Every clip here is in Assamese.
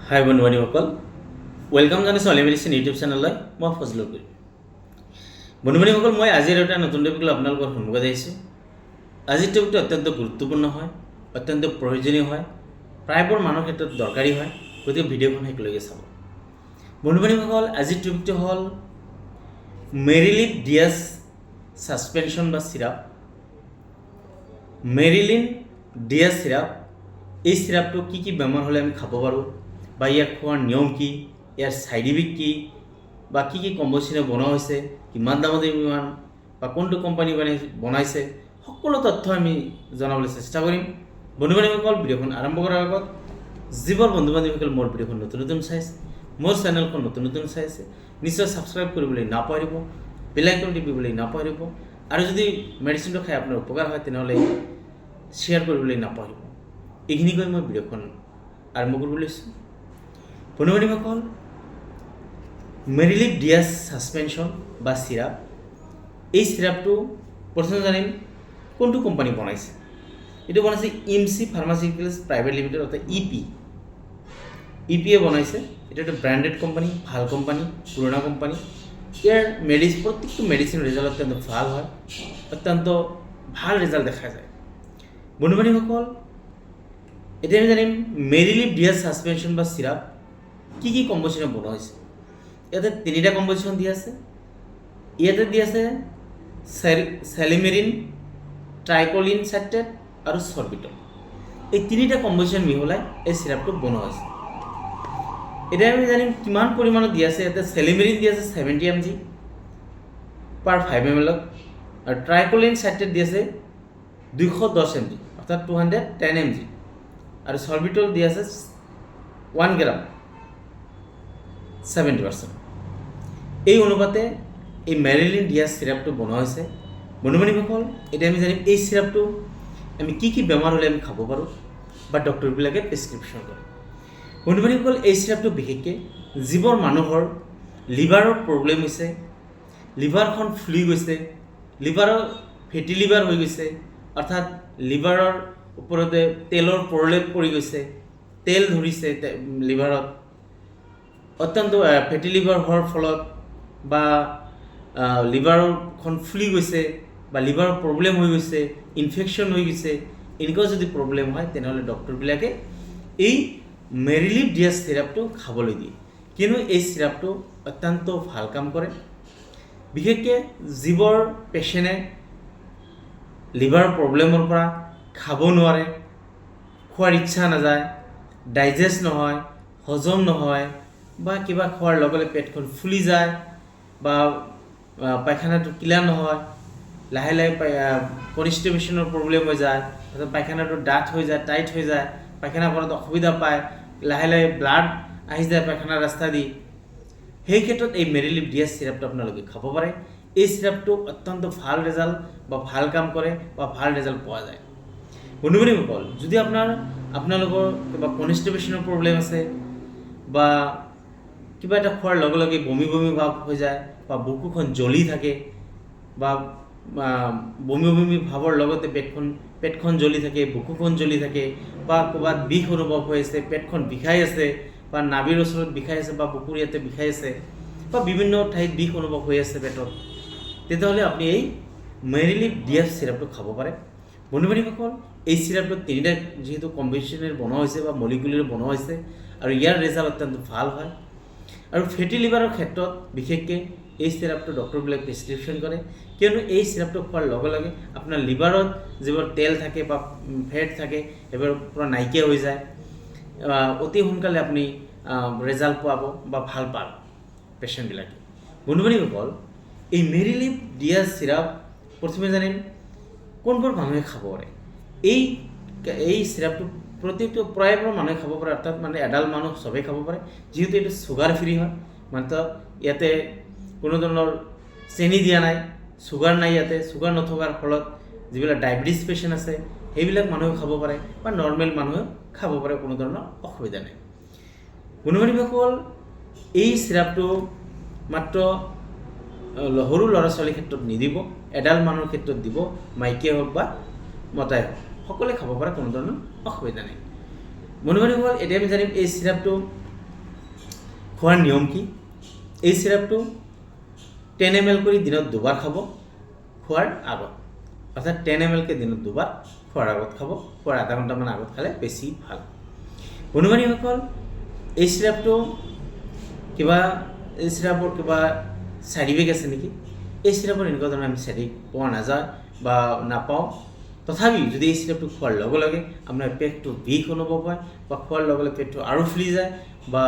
হাই বন্ধু বান্ধৱীসকল, welcome জনাইছোঁ অলি মেডিচিন ইউটিউব চেনেললৈ। মই ফজলুল কৰিম। বন্ধু বান্ধৱীসকল, মই আজিৰ এটা নতুন টপিক লৈ আপোনালোকৰ সন্মুখত আহিছোঁ। আজিৰ টপিকটো অত্যন্ত গুৰুত্বপূৰ্ণ হয়, অত্যন্ত প্ৰয়োজনীয় হয়, প্ৰায়বোৰ মানুহৰ ক্ষেত্ৰত দৰকাৰী হয়। গতিকে ভিডিঅ'খন শেষলৈকে চাব। বন্ধু বান্ধৱীসকল, আজিৰ টপিকটো হ'ল মেৰিলিভ ডিএছ ছাছপেনশ্যন বা চিৰাপ। মেৰিলিন ডিএছ চিৰাপ, এই চিৰাপটো কি কি বেমাৰ হ'লে আমি খাব পাৰোঁ বা ইয়াৰ খোৱাৰ নিয়ম কি, ইয়াৰ ছাইড ইফেক্ট কি বা কি কি কম্পজিশ্যনে বনোৱা হৈছে, কিমান দামত কিমান বা কোনটো কোম্পানী বনাইছে, সকলো তথ্য আমি জনাবলৈ চেষ্টা কৰিম। বন্ধু বান্ধৱীসকল, ভিডিঅ'খন আৰম্ভ কৰাৰ আগত যিবোৰ বন্ধু বান্ধৱীসকল মোৰ ভিডিঅ'খন নতুন নতুন চাইছে, মোৰ চেনেলখন নতুন নতুন চাইছে, নিশ্চয় ছাবস্ক্ৰাইব কৰিবলৈ নাপাহৰিব, বেল আইকন টিপিবলৈ নাপাহৰিব আৰু যদি মেডিচিনটো খাই আপোনাৰ উপকাৰ হয়, তেনেহ'লে শ্বেয়াৰ কৰিবলৈ নাপাহৰিব। এইখিনি কৈ মই ভিডিঅ'খন আৰম্ভ কৰিব লৈছোঁ। বন্ধু বান্ধৱীসকল, মেৰিলিভ ডিএছ ছাছপেনশ্যন বা চিৰাপ, এই চিৰাপটো প্ৰথমে জানিম কোনটো কোম্পানী বনাইছে। এইটো বনাইছে ইমচি ফাৰ্মাচিউটিকেলছ প্ৰাইভেট লিমিটেড, অৰ্থাৎ ই পি, ই পিয়ে বনাইছে। এইটো এটা ব্ৰেণ্ডেড কোম্পানী, ভাল কোম্পানী, পুৰণা কোম্পানী। ইয়াৰ প্ৰত্যেকটো মেডিচিন ৰিজাল্ট অত্যন্ত ভাল হয়, অত্যন্ত ভাল ৰিজাল্ট দেখা যায়। বন্ধু বান্ধৱীসকল, এতিয়া আমি জানিম মেৰিলিভ ডিএছ ছাছপেনশ্যন বা চিৰাপ কি কি কম্পজিশ্যনত বনোৱা হৈছে। ইয়াতে তিনিটা কম্পজিশ্যন দি আছে। ইয়াতে দি আছে চেলিমেৰিন, ট্ৰাইকলিন চাইট্ৰেট আৰু চৰ্বিটল। এই তিনিটা কম্পজিশ্যন মিহলাই এই চিৰাপটো বনোৱা হৈছে। এতিয়া আমি জানিম কিমান পৰিমাণত দি আছে। ইয়াতে চেলিমেৰিন দি আছে 70 mg per 5 M এলত আৰু ট্ৰাইকলিন চাইট্ৰেট দি আছে 210 এম জি, অৰ্থাৎ 210 mg আৰু চৰ্বিটল দি আছে 1 গ্ৰাম 70%। এই অনুপাতে এই মেৰিলিন ডিএছ চিৰাপটো বনোৱা হৈছে। বন্ধু বান্ধৱীসকল, এতিয়া আমি জানিম এই চিৰাপটো আমি কি কি বেমাৰ হ'লে আমি খাব পাৰোঁ বা ডক্টৰবিলাকে প্ৰেছক্ৰিপশ্যন কৰে। বন্ধু বান্ধৱীসকল, এই চিৰাপটো বিশেষকৈ যিবোৰ মানুহৰ লিভাৰৰ প্ৰব্লেম হৈছে, লিভাৰখন ফুলি গৈছে, লিভাৰৰ ফেটি লিভাৰ হৈ গৈছে, অৰ্থাৎ লিভাৰৰ ওপৰতে তেলৰ প্ৰলেপ পৰি গৈছে, তেল ধৰিছে লিভাৰত, অত্যন্ত ফেটি লিভাৰ হোৱাৰ ফলত বা লিভাৰখন ফুলি গৈছে বা লিভাৰৰ প্ৰব্লেম হৈ গৈছে, ইনফেকশ্যন হৈ গৈছে, এনেকুৱা যদি প্ৰব্লেম হয়, তেনেহ'লে ডক্টৰবিলাকে এই মেৰিলিভ ডিএছ চিৰাপটো খাবলৈ দিয়ে। কিয়নো এই চিৰাপটো অত্যন্ত ভাল কাম কৰে। বিশেষকৈ যিবোৰ পেচেণ্টে লিভাৰৰ প্ৰব্লেমৰ পৰা খাব নোৱাৰে, খোৱাৰ ইচ্ছা নাযায়, ডাইজেষ্ট নহয়, হজম নহয় বা কিবা খোৱাৰ লগে লগে পেটখন ফুলি যায় বা পায়খানাটো ক্লিয়াৰ নহয়, লাহে লাহে কনষ্টিপেশ্যনৰ প্ৰব্লেম হৈ যায়, অৰ্থাৎ পায়খানাটো ডাঠ হৈ যায়, টাইট হৈ যায়, পায়খানা কৰাত অসুবিধা পায়, লাহে লাহে ব্লাড আহি যায় পায়খানাৰ ৰাস্তা দি, সেই ক্ষেত্ৰত এই মেৰিলিভ ডিএছ চিৰাপটো আপোনালোকে খাব পাৰে। এই চিৰাপটো অত্যন্ত ভাল ৰেজাল্ট বা ভাল কাম কৰে বা ভাল ৰেজাল্ট পোৱা যায়। বন্ধু বান্ধৱীসকল, যদি আপোনালোকৰ কিবা কনষ্টিপেশ্যনৰ প্ৰব্লেম আছে বা কিবা এটা খোৱাৰ লগে লগে বমি বমি ভাৱ হৈ যায় বা বুকুখন জ্বলি থাকে বা বমি বমি ভাৱৰ লগতে পেটখন জ্বলি থাকে, বুকুখন জ্বলি থাকে বা ক'ৰবাত বিষ অনুভৱ হৈ আছে, পেটখন বিষাই আছে বা নাভিৰ ওচৰত বিষাই আছে বা বুকুৰ ইয়াতে বিষাই আছে বা বিভিন্ন ঠাইত বিষ অনুভৱ হৈ আছে পেটত, তেতিয়াহ'লে আপুনি এই মেৰিলিভ ডিএফ চিৰাপটো খাব পাৰে। বন্ধু বান্ধৱীসকল, এই চিৰাপটো তিনিটা যিহেতু কম্বিনেশ্যনেৰে বনোৱা হৈছে বা মলিকুলেৰে বনোৱা হৈছে আৰু ইয়াৰ ৰেজাল্ট অত্যন্ত ভাল হয় আৰু ফেটি লিভাৰৰ ক্ষেত্ৰত বিশেষকৈ এই চিৰাপটো ডক্টৰবিলাকে প্ৰেছক্ৰিপশ্যন কৰে। কিয়নো এই চিৰাপটো খোৱাৰ লগে লগে আপোনাৰ লিভাৰত যিবোৰ তেল থাকে বা ফেট থাকে, সেইবোৰ পূৰা নাইকিয়া হৈ যায়। অতি সোনকালে আপুনি ৰেজাল্ট পাব বা ভাল পাব পেচেণ্টবিলাকে। বন্ধু বান্ধৱীসকল, এই মেৰিলিভ ডিএছ চিৰাপ প্ৰথমে জানিম কোনবোৰ মানুহে খাব পাৰে। এই চিৰাপটো প্ৰতিটো প্ৰায়বোৰ মানুহে খাব পাৰে, অৰ্থাৎ মানে এডাল্ট মানুহ চবেই খাব পাৰে। যিহেতু এইটো চুগাৰ ফ্ৰী হয়, মানে তো ইয়াতে কোনো ধৰণৰ চেনি দিয়া নাই, চুগাৰ নাই ইয়াতে। চুগাৰ নথকাৰ ফলত যিবিলাক ডায়েবেটিছ পেচেণ্ট আছে, সেইবিলাক মানুহেও খাব পাৰে বা নৰ্মেল মানুহেও খাব পাৰে, কোনো ধৰণৰ অসুবিধা নাই। বন্ধু বান্ধৱীসকল, এই চিৰাপটো মাত্ৰ সৰু ল'ৰা ছোৱালীৰ ক্ষেত্ৰত নিদিব, এডাল্ট মানুহৰ ক্ষেত্ৰত দিব। মাইকীয়ে হওক বা মতাই হওক, সকলোৱে খাব পাৰে, কোনো ধৰণৰ অসুবিধা নাই। বন্ধু বান্ধৱীসকল, এতিয়া আমি জানিম এই চিৰাপটো খোৱাৰ নিয়ম কি? এই চিৰাপটো 10 এম এল কৰি দিনত দুবাৰ খাব খোৱাৰ আগত, অৰ্থাৎ 10 এম এলকৈ দিনত দুবাৰ খোৱাৰ আগত খাব। খোৱাৰ আধা ঘণ্টামান আগত খালে বেছি ভাল। বন্ধু বান্ধৱীসকল, এই চিৰাপৰ কিবা ছাইড ইফেক্ট আছে নেকি? এই চিৰাপৰ এনেকুৱা ধৰণৰ আমি ছাইড ইফেক্ট পোৱা নাযায় বা নাপাওঁ। তথাপি যদি এই চিৰাপটো খোৱাৰ লগে লগে আপোনাৰ পেটটো বিষ অনুভৱ হয় বা খোৱাৰ লগে লগে পেটটো আৰু ফুলি যায় বা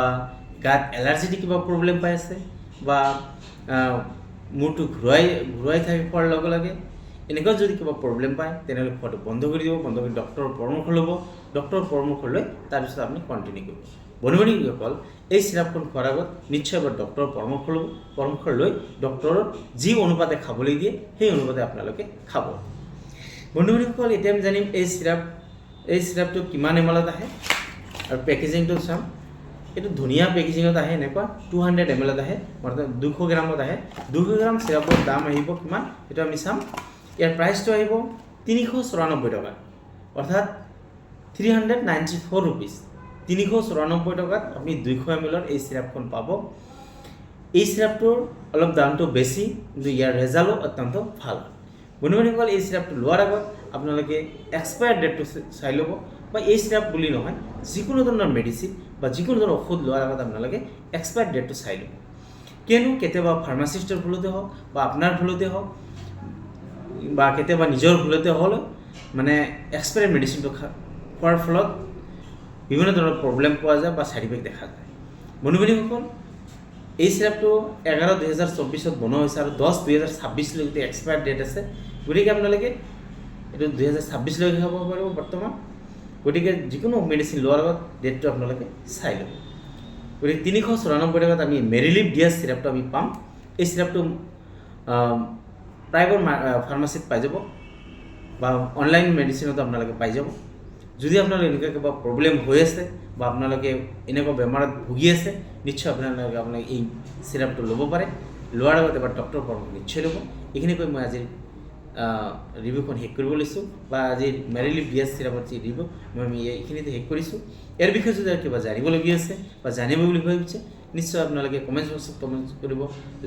গাত এলাৰ্জেটিক কিবা প্ৰব্লেম পাই আছে বা মূৰটো ঘূৰাই ঘূৰাই থাকে খোৱাৰ লগে লগে, এনেকুৱা যদি কিবা প্ৰব্লেম পায়, তেনেহ'লে খোৱাটো বন্ধ কৰি দিব। বন্ধ কৰি ডক্টৰৰ পৰামৰ্শ ল'ব। ডক্টৰৰ পৰামৰ্শ লৈ তাৰপিছত আপুনি কণ্টিনিউ কৰিব। বন্ধু বান্ধৱীসকল, এই চিৰাপখন খোৱাৰ আগত নিশ্চয় এবাৰ ডক্টৰৰ পৰামৰ্শ ল'ব। পৰামৰ্শ লৈ ডক্টৰৰ যি অনুপাতে খাবলৈ দিয়ে, সেই অনুপাতে আপোনালোকে খাব। বন্ধু বান্ধৱীসকল, এতিয়া আমি জানিম এই চিৰাপটো কিমান এম এলত আহে আৰু পেকেজিংটো চাম। এইটো ধুনীয়া পেকেজিঙত আহে। এনেকুৱা 200 এম এলত আহে, অৰ্থাৎ 200 গ্ৰামত আহে। 200 গ্ৰাম চিৰাপৰ দাম আহিব কিমান, সেইটো আমি চাম। ইয়াৰ প্ৰাইচটো আহিব 394 টকা, অৰ্থাৎ 394 ৰুপিজ। 394 টকাত আপুনি 200 এম এলৰ এই চিৰাপখন পাব। এই চিৰাপটোৰ অলপ দামটো বেছি, কিন্তু ইয়াৰ ৰেজাল্টো অত্যন্ত ভাল। বন্ধু বান্ধৱীসকল, এই চিৰাপটো লোৱাৰ আগত আপোনালোকে এক্সপায়াৰ ডেটটো চাই ল'ব বা এই চিৰাপ বুলি নহয়, যিকোনো ধৰণৰ মেডিচিন বা যিকোনো ধৰণৰ ঔষধ লোৱাৰ আগত আপোনালোকে এক্সপায়াৰ ডেটটো চাই ল'ব। কিয়নো কেতিয়াবা ফাৰ্মাচিষ্টৰ ভুলতে হওক বা আপোনাৰ ভুলতে হওক বা কেতিয়াবা নিজৰ ভুলতে হ'লেও মানে এক্সপায়াৰ মেডিচিনটো খোৱাৰ ফলত বিভিন্ন ধৰণৰ প্ৰব্লেম পোৱা যায় বা ছাইড ইফেক্ট দেখা যায়। বন্ধু বান্ধৱীসকল, এই চিৰাপটো 11/2024ত বনোৱা হৈছে আৰু 10/2026লৈকে এক্সপায়াৰ ডেট আছে। গতিকে আপোনালোকে এইটো 2026লৈকে খাব পাৰিব বৰ্তমান। গতিকে যিকোনো মেডিচিন লোৱাৰ আগত ডেটটো আপোনালোকে চাই ল'ব। গতিকে 394 টকাত আমি মেৰিলিভ ডিএছ চিৰাপটো আমি পাম। এই চিৰাপটো প্ৰায়বোৰ ফাৰ্মাচীত পাই যাব বা অনলাইন মেডিচিনতো আপোনালোকে পাই যাব। যদি আপোনালোকে এনেকুৱা কিবা প্ৰব্লেম হৈ আছে বা আপোনালোকে এনেকুৱা বেমাৰত ভুগি আছে, নিশ্চয় আপোনালোকে আপোনাক এই চিৰাপটো ল'ব পাৰে। লোৱাৰ আগত এবাৰ ডক্টৰৰ পৰামৰ্শ নিশ্চয় ল'ব। এইখিনি কৈ মই আজিৰ ৰিভিউখন শেষ কৰিব লৈছোঁ বা আজিৰ মেৰিলিভ ডিএছ চিৰাপৰ যি ৰিভিউ, মই আমি এইখিনিতে শেষ কৰিছোঁ। ইয়াৰ বিষয়ে যদি আৰু কিবা জানিবলগীয়া আছে বা জানিব বুলি ভাবিছে, নিশ্চয় আপোনালোকে কমেণ্ট বক্সত কমেণ্ট কৰিব।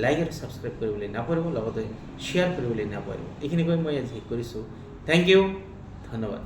লাইক আৰু ছাবস্ক্ৰাইব কৰিবলৈ নাপাহৰিব, লগতে শ্বেয়াৰ কৰিবলৈ নাপাহৰিব। এইখিনি কৈ মই আজি শেষ কৰিছোঁ। Thank U, ধন্যবাদ।